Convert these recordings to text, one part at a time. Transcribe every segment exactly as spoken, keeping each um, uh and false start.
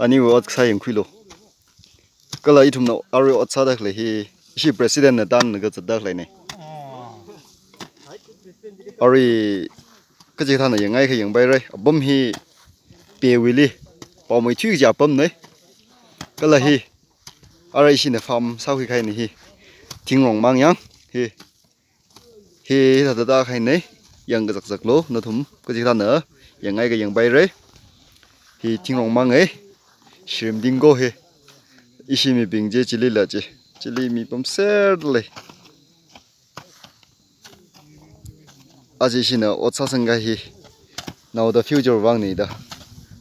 Aniwui ot kasā yangkhuilu. Kala ithumna arui ot sāda khalei hi, ishi president na tanlaga zatda khaleina. Arui kachikathāna yangngai kha yangpaira. Apam hi pewuili paomeithui kaji apamna. Kala hi, arui ishina farm sākhui kahaina hi. Thingrong mang yang hi. Hi hithāda tākahaina. Yang kazakzaklu, nathum kachikathāna yangngai kha yangpaira. Hi thingrong manga. Shirimding ko hi. Ishi mibing chi chilila chi. Chili mi pamserda lei. Aja ishina ot sāsang kahai hi, naoda future vangna da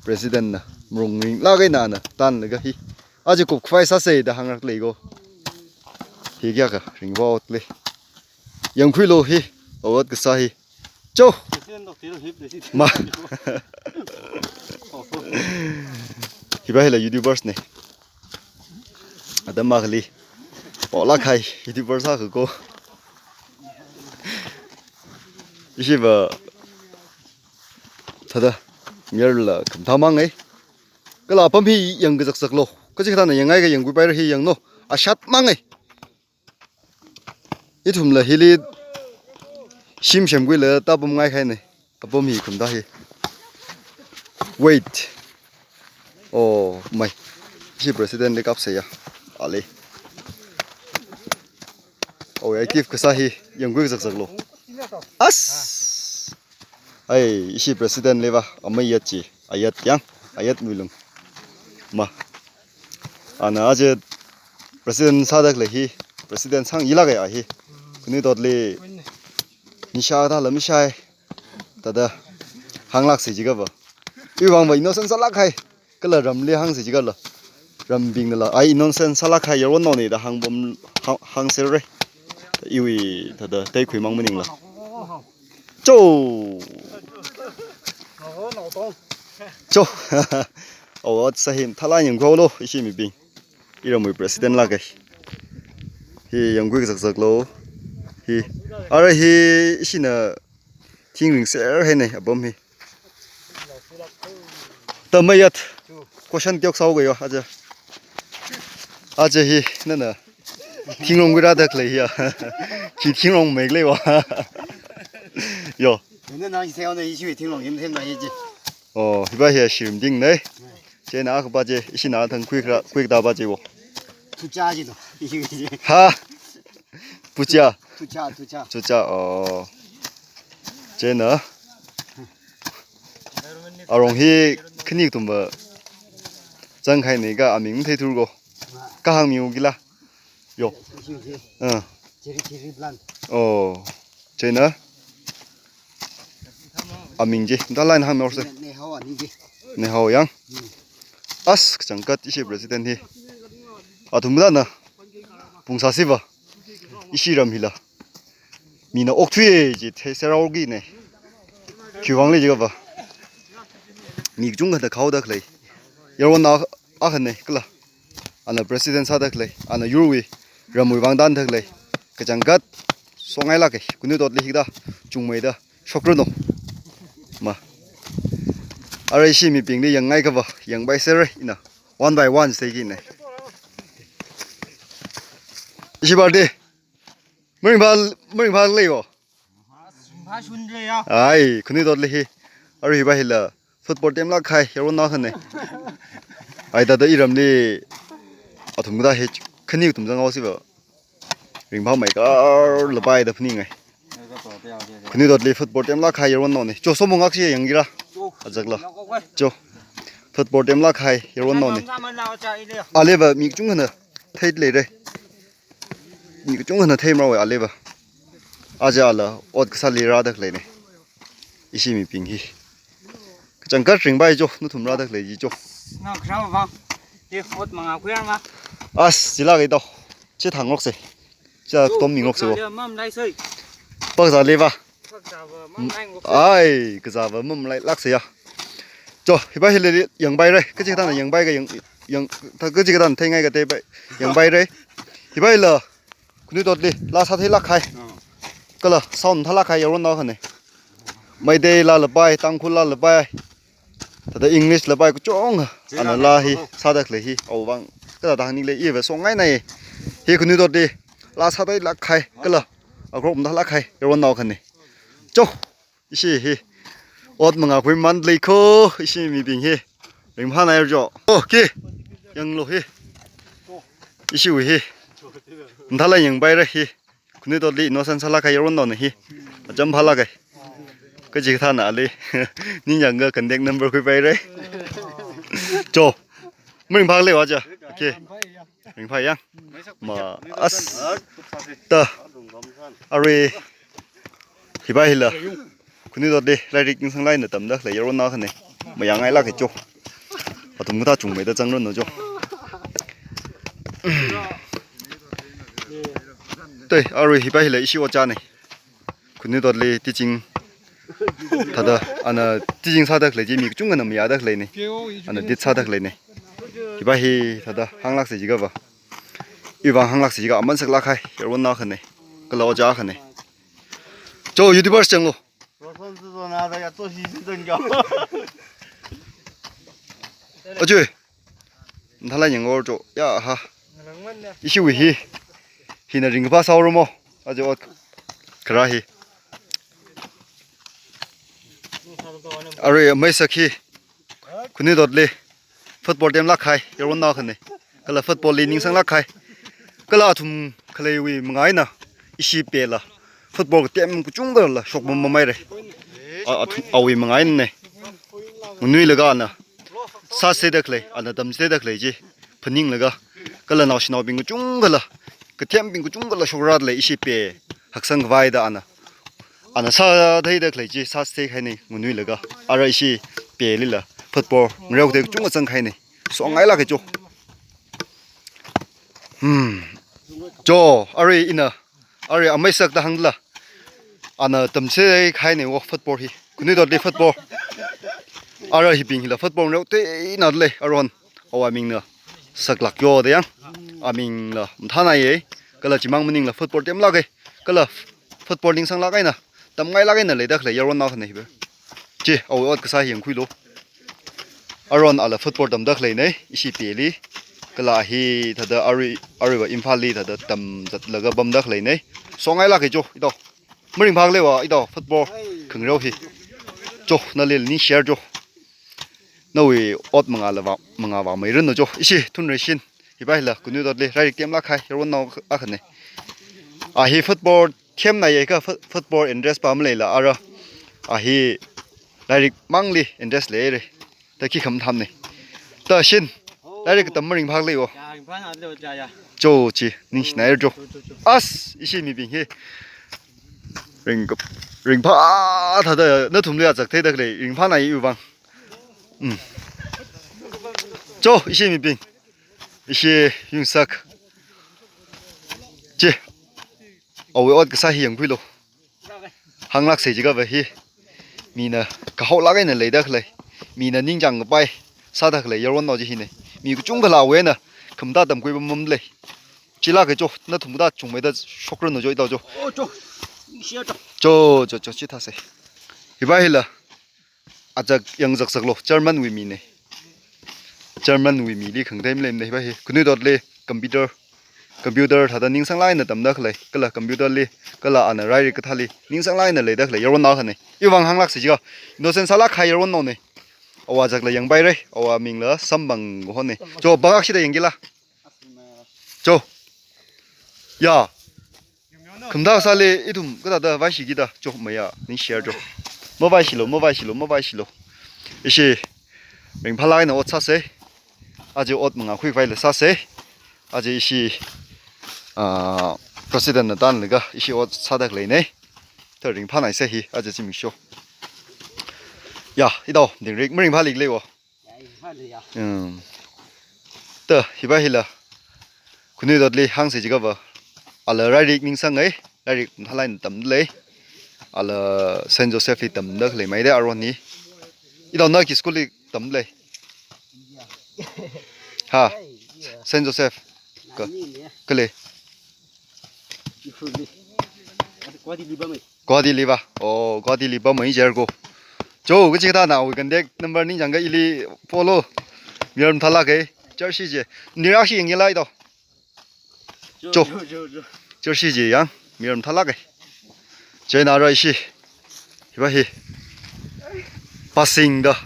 president na marung ringlāk eina ana tanlaga hi, aja kupkhavai sāsa da hānglāk lei ko. Hi kayākha ringvā ot lei. Yangkhuilu hi, ot kasā hi. Cho! Ma. Hiva hila YouTubers na. Atam akhali. Paolāk kahai YouTubers akha ko. Ishiva thāda mayarla khamathā mangai. Kala apam hi yang kazakzaklu. Kachikathāna yangngai kha yangkhuipaira hi yanglu. Ashat mangai. Ithumla hili shim semkhuilaga tāpamngai kahaina. Apam hi khamathā hi. Wait. Oh, mai. Ishi president li kapsa ya. Ali. Oh, active kasā hi yangkhui kazakzaklu. As! Ai, ishi president liva, amei yat chi, ayat yang, ayat muilung. Ma. Ana aja president sāda khalei hi, president sāngailāka ya hi. Khanuithotli nisha thāla mishai. Thāda hānglāksa jiakha va. Iwui vang va innocent sālāk kahai. Kala ramli hāngsa jiakha la. Rambingnala, ai innocent sālāk kahai yaronnao na da hāngpam, hāng, hāngserra. Iwui thāda teikhui mang maningla. Cho! Cho! Award sahim thala yangkhuilu, ishi mibing. Iramwui president lāka. Hi yangkhui kazakzaklu. Hi. Arui hi ishina thing ringser haina apam hi. Tamei yat. Question kayok sāhaoga yo, aja. Aja hi, nana. Thingrong khuirāda khalei ya. Khi thingrong mei khalei wa. Yo. Nana nang seo na ishi thingrong yim them na hi ji. Oh, hiva hi shirimding na. Chieina akhapa chi, ishina thang khuikra, khuikada pa chi wo. Thucha ji no. Ishi ji. Ha. Pucha. Thucha, thucha. Thucha, oh. Chieina. Arong hi khani kathumva zangkahaina kha aming theithurko. Kahāng miu kila. Yo. Ishi ji. Ah. Cherry, cherry plant. Oh. Chieina. Aming chi. Thālāk eina hāngmihaosa. Ne, nehao ani ji. Nehao yang. Hmm. As kachangkhat ishi president hi. Athumna. Pungsāsiva. Ishi ram hila. Mina okthui ji theiserhaokina. Khiwui vang lei jiakha va. Mi kachungkhana khaoda khalei. Yaronnao akhana kala. Ana president sāda khalei. Ana yurwui ramwui vang tanda khalei. Kachangkhat songailāka. Khanuithotli hithāda chungmeida shokranu. Ma. Arui ishi mibingli yangngai kha va. Yangpaiserra ina. One by one seikina. Ishi party. Maringphā, maringphā lei wo. Maringphā shun lei ya. Ai, khanuithotli hi. Arui hiva hila. Football team lāk kahai, yaronnao akhana. Ai, thāda iramli. Athum kathā hi, khani kathum zanghaosiva. Ringphāmeikar lapai da phaningai. Khanuithotli football team lāk kahai yaronnaona. Cho, somo ngakshi yangira. Cho. Ajakla. Cho. Football team lāk kahai yaronnaona. Aliva mi kachungkhana theida leira. Mi kachungkhana theimara aliva. Aja ala ot kasāli rāda khaleina. Ishi mibing hi. Kachangkhat ringpai cho, nathum rāda khalei chi cho. Nang kharā vang. Te ot manga kuyang ma. As, chila kaito. Chi thang lokse. Cha tom ming lokse wo. Kazā le mam lai soi. Pakazā le va. Pakazā va mam lai ngok soi. Ai, kazā va mam lai lakse ya. Cho, hiva hili yangpaira. Kachikathāna yangpai kha yang, yang, thā kachikathāna theingai kathā pai. Yangpaira. Hiva hila. Khanuithotli, laa sātheilāk kahai. Ah. Kala, sound thālāk kahai, yaronnao akhana. Meitei laa lapai, Tangkhul laa lapai. Thāda English la pai kachonga, ana laa hi sāda khalei hi, awui vang kathāda hāngni khala iva songainai. Hi Khanuithotli laa sāda lāk kahai, kala agroup da lāk kahai, yaronnao khani. Cho, ishi hi ot mangākhui man lei ko, ishi mibing hi ringphānai jo. Oh, ki, yanglu hi. Ishiwui hi. Mathālāk yangpaira hi. Khanuithotli innocent sālāk kahai yaronnaona hi. Acham phālāk kahai. Kachikathāna ali ningyāng akha contact number khuipaira. Cho. Maringphā khala va cha. Okay. Ringphā yang. Ma as. Ta. Arui. Hiva hila. Khanuithotli lairik ningsanglāk eina tamda khalei yaronnao khani. Mayāngailāk kahai cho. Athum kathā chungmeida zangranu cho. Tui, arui hiva hila ishi ojāna. Khanuithotli teaching thāda, ana teaching sāda khalei chi mi kachungkhana mayāda khaleina. Ana teach sāda khaleina. Hiva hi thāda hānglāksa jiakhava, iwui vang hānglāksa jiakha aman saklāk kahai yaronnao khani. Kala ojā khani. Cho, YouTubers changlu. Achu. Mathālāk yangor cho. Ya ha. Ishiwui hi. Hina ringkaphā sāhaora mo. Aja ot kharā hi. Arui amei sak hi. Khanuithotli football temlāk kahai yaronnao khani. Kala football li ningsanglāk kahai. Kala athum khaleiwui manga eina ishi pela football katem kachungkhala shokpam mameira. A, athum, awui manga einana. Nganuilaga ana sāseda khalei, ana tamseda khalei chi phaninglaga, kala naoshinaobing kachungkhala, kathembing kachungkhala shokra lei ishi pe haksang khavai da ana. Ana sātheida khalei chi sāse kahaina nganuilaga. Ara ishi pelila football ngareoda kachungkha zang kahaina. Songailāk kahai cho. Hmm. Cho, arui ina, arui amei sakta hāngla. Ana tamse kahaina wo football hi. Khanuithotli football. Ara hibing hila football ngareoda eina lei aron. Awui amingna saklāk yo da yang. Amingla mathānaiya. Kala chimang maningla football temlāka. Kala football ningsanglāk eina, tamngailāk eina leida khalei yaronnao khani hiva. Chi, awui ot kasā hi yangkhuilu. Aron ala football tamda khaleina, ishi peli. Kala hi thāda arui, aruiva Imphalli thāda tamzatlaga pamda khaleina. Songailāk kahai cho, itao. Maringphā khala va, itao, football khangareo hi. Cho, nali ningshihaira cho. Nawui ot mangāla va, mangā vāmeiranu cho. Ishi thunreisin. Hiva hila khanuithotli lairik temlāk kahai yaronnao akhana. A hi football themna jiakha fo-, football interest pa maleila ara. A hi lairik mangli interest leira. Ta khi khamathāmana. Ta shin. Lairik katam maringphā khala wo. Ya, ringphā na lo cha ya. Cho chi, ningshinaira cho. Cho, cho, cho. As, ishi mibing hi. Ring, ringphā thāda nathumli azak theida khalei, ringphānai iwui vang. Mm. Cho, ishi mibing. Ishi yungsak. Chi. Awui ot kasā hi yangkhuilu. Hānglāksa jiakhava hi. Mina kahaolāk eina leida khalei. Mina ningchāng kapai sāda khalei yaronnao chi hina. Mi kachungkhala awui eina khamathā tamkhui pam mamlei. Chilāk kahai cho, nathum kathā chungmeida shokranu cho, itao cho. Oh, cho. Ningshiya cho. Cho, cho, cho, chithāsa. Hiva hila. Azak yangzaksak lo, German wui mina. German wui mili khangathei maleimana hiva hi. Khanuithotli computer, computer thāda ningsanglāk eina tamda khalei, kala computer li, kala ana lairik kathāli ningsanglāk eina leida khalei yaronnao khana. Iwui vang hānglāksa jiakha, innocent sālāk kahai yaronnaona. Awui azakla yangpaira, awui amingla Samphang kahona. Cho, bangakshida yangkila. Cho. Ya. Khamathā sāli ithum kathāda vaishiki da, cho maya, ningshiya cho. Mavaishilu, mavaishilu, mavaishilu. Ishi ringphālāk eina ot sāsa. Aja ot mangākhui khavai la sāsa. Aja ishi, ah, president na tanlaga ishi ot sāda khaleina. Ta ringphānaisa hi, aja zimiksho. Ya, itao, dingrik maringphāli khala wo. Ya, ringphāli ya. Hmm. Ta, hiva hila. Khanuithotli hāngsa jiakhava. Ala lairik ningsangai, lairik mathālāk eina tamlei. Ala Saint Joseph li tamda khalei maida aron hi. Itao na khi school li tamlei. Ha. Saint Joseph. Ka. Khalei. Guwahati li va. Oh, Guwahati li pamai jiakha. Jo, kachi kathāna awui contact number ningchāngakha ili follow. Miyur mathālāka. Church chi. Nirakshi yangkilā ito. Jo. Church chi yang. Miyur mathālāka. Chieina ara ishi. Hiva hi. Pasingda.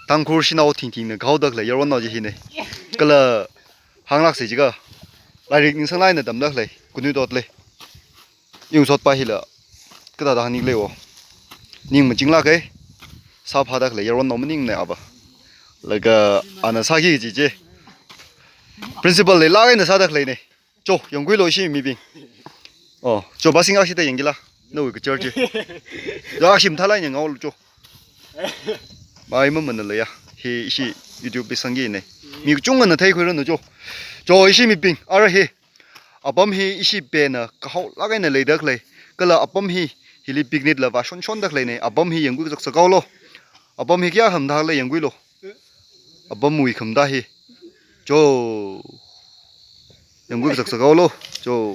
Tangkhul shanao thingthingna kahaoda khalei yaronnao chi hina. Kala hānglāksa jiakha. Lairik ningsanglāk eina tamda khalei. Khanuithot lei. Yungsotpa hila. Kathāda hāngni khala o. Ning machinglāka. Sāphāda khalei yaronnao maningmana ava. Laga ana sāki kaji chi. Principle leilāk eina sāda khaleina. Jo, yangkhuilu ishi mibing. Oh, jo, pasing akshida yangkilā. Nawui kachurch chi. Jo, akshi mathālāk eina ngaolu jo. Mai mamana leiya. Hi ishi YouTube li sangkina. Mi kachungana theikhuiranu jo. Jo, ishi mibing. Ara hi. Apam hi ishi pena kahaolāk eina leida khalei. Kala apam hi hili picnic la vāshonshonda khaleina. Apam hi yangkhui kazakzak haolu. Apam hi kayākha mathālei yangkhuilu. Apamwui khamathā hi. Jo. Yangkhui kazakzak haolu. Jo.